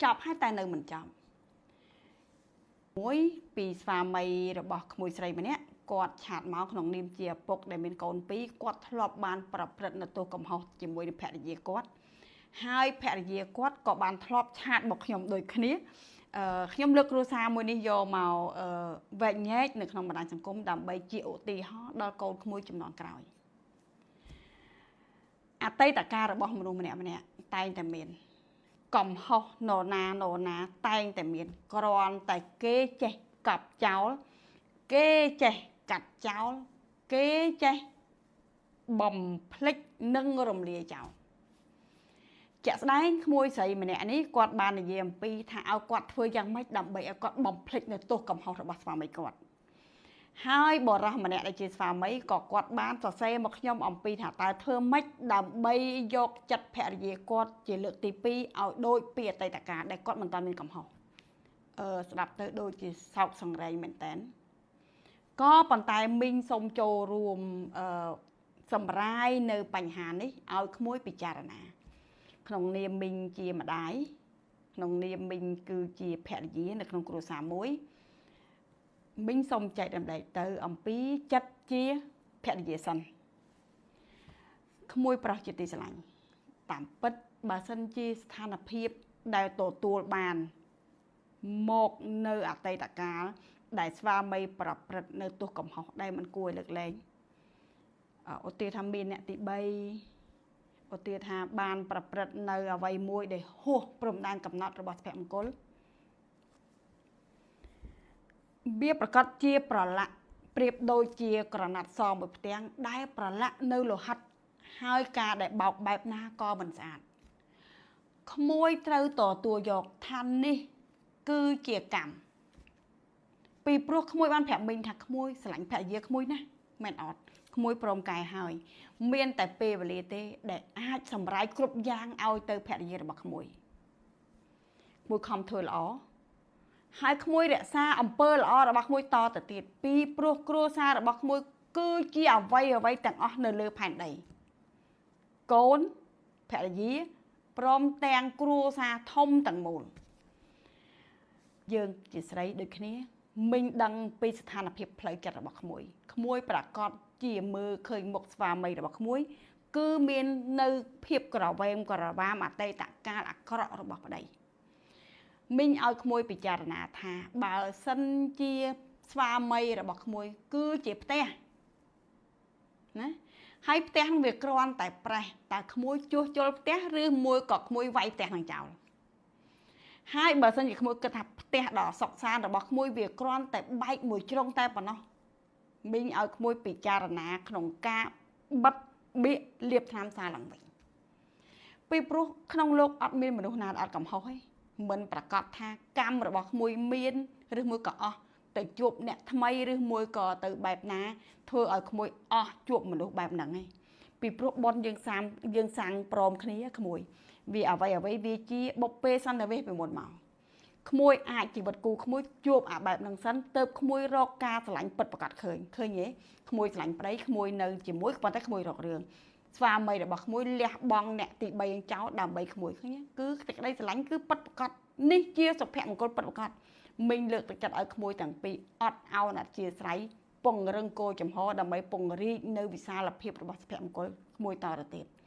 ចប់ហើយតែនៅមិនចប់មួយពីស្វាមីរបស់ក្មួយស្រីម្នាក់គាត់ chat មកក្នុងនាមជាឪពុកដែលមានកូនពីរគាត់ធ្លាប់បានប្រព្រឹត្តនៅទោសកំហុសជាមួយនឹងភរិយាគាត់ហើយភរិយាគាត់ក៏បានធ្លាប់ chat មកខ្ញុំដូចគ្នាអឺខ្ញុំលើកគ្រួសារមួយនេះយកមកវែកញែកនៅក្នុងបណ្ដាញសង្គមដើម្បីជាឧទាហរណ៍ដល់កូនក្មួយជំនាន់ក្រោយអតីតកាលរបស់មនុស្សម្នាក់ម្នាក់តែងតែមានកំហុសនរណានរណាតែងតែមានគ្រាន់តែគេចេះកប់ចោលគេចេះកាត់ចោលគេចេះបំភ្លេចនិងរំលាយចោលជាក់ស្ដែងក្មួយស្រីម្នាក់នេះគាត់បាននិយាយអំពីថាឲ្យគាត់ធ្វើយ៉ាងម៉េចដើម្បីឲ្យគាត់បំភ្លេចនៅទោសកំហុសរបស់ស្វាមីគាត់ហើយបរិសម្នាក់ដែលជាស្វាមីក៏គាត់បានសរសេរមកខ្ញុំអំពីថាតើធ្វើម៉េចដើម្បីយកចិត្តភរិយាគាត់ជាលើកទី2ឲ្យដូចពីអតីតកាលដែលគាត់មិនទាន់មានកំហុសអឺស្ដាប់ទៅដូចជាសោកសង្រេងមែនតើក៏ប៉ុន្តែមីងសូមចូលរួមអឺសម្រាយនៅបញ្ហានេះឲ្យក្មួយពិចារណា ក្នុងនាមមីងជាម្ដាយក្នុងនាមមីងគឺជាភរិយានៅក្នុងគ្រួសារមួយមីងសូមចែករំលែកទៅអំពីចិត្តជាភរិយាសិនក្មួយប្រុសជាទីស្រឡាញ់តាមពិតបើសិនជាស្ថានភាពដែលទទួលបានមកនៅអតីតកាលដែលស្វាមីប្រព្រឹត្តនៅទោសកំហុសដែលមិនគួរឲ្យលើកលែងឧទាហរណ៍ថាមានអ្នកទី3ឧទាហរណ៍ថាបានប្រព្រឹត្តនៅអ្វីមួយដែលហួសព្រំដែនកំណត់របស់សុភមង្គលវាប្រកាសជាប្រឡាក់ប្រៀបដូចជាក្រណាត់សមួយផ្ទាំងដែលប្រឡាក់នៅលោហិតហើយការដែលបោកបែបណាក៏មិនស្អាតក្មួយត្រូវទទួលយកថានេះគឺជាកម្មពីព្រោះក្មួយបានប្រាប់មីងថាក្មួយស្រឡាញ់ភរិយាក្មួយណាស់មែនអត់ក្មួយព្រមកែហើយមានតែពេលវេលាទេដែលអាចសម្រាយគ្រប់យ៉ាងឲ្យទៅភរិយារបស់ក្មួយក្មួយខំធ្វើល្អហើយក្មួយរក្សាអំពើល្អរបស់ក្មួយតទៅទៀតពីព្រោះគ្រួសាររបស់ក្មួយគឺជាអ្វីអ្វីទាំងអស់នៅលើផែនដីកូនភរិយាព្រមទាំងគ្រួសារធំទាំងមូលយើងជាស្រីដូចគ្នាមីងដឹងពីស្ថានភាពផ្លូវចិត្តរបស់ក្មួយក្មួយប្រកាសជាមើលឃើញមុខស្វាមីរបស់ក្មួយគឺមាននៅភាពក្រវ៉េមក្រវាមអតីតកាលអាក្រក់របស់ប្តីមីងឲ្យក្មួយពិចារណាថាបើសិនជាស្វាមីរបស់ក្មួយគឺជាផ្ទះណាហើយផ្ទះនឹងវាគ្រាន់តែប្រេះតើក្មួយជួសជុលផ្ទះឬមួយក៏ក្មួយវាយផ្ទះនឹងចោលហើយបើសិនជាក្មួយគិតថាផ្ទះដ៏សុខសាន្តរបស់ក្មួយវាគ្រាន់តែបែកមួយជ្រុងតែប៉ុណ្ណោះមីងឲ្យក្មួយពិចារណាក្នុងការបិទបៀកលាបថ្នាំសារឡើងវិញពីព្រោះក្នុងលោកអត់មានមនុស្សណាដែលអត់កំហុសទេមិនប្រកាសថាកម្មរបស់ក្មួយមានឬមួយក៏អស់ទៅជួបអ្នកថ្មីឬមួយក៏ទៅបែបណាធ្វើឲ្យក្មួយអស់ជួបមនុស្សបែបហ្នឹងឯងពីព្រោះបុណ្យយើងសាមយើងសាំងព្រមគ្នាក្មួយវាអ្វីអ្វីវាជាបុព្វេសន្និវេសពីមុនមកក្មួយអាចជីវិតគូក្មួយជួបអាបែបហ្នឹងសិនទៅក្មួយរកការស្រឡាញ់ពិតប្រាកដឃើញឃើញទេក្មួយស្រឡាញ់ប្តីក្មួយនៅជាមួយប៉ុន្តែក្មួយរករឿងស្វាមីរបស់ក្មួយលះបង់អ្នកទី3ចោលដើម្បីក្មួយឃើញគឺសេចក្តីស្រឡាញ់គឺពិតប្រាកដនេះជាសុភមង្គលពិតប្រាកដមីងលើកទឹកចិត្តឲ្យក្មួយទាំងពីរអត់ឱនអធិស្ឋានពង្រឹងគោលចំហដើម្បីពង្រីកនៅវិសាលភាពរបស់សុភមង្គលក្មួយតទៅទៀត។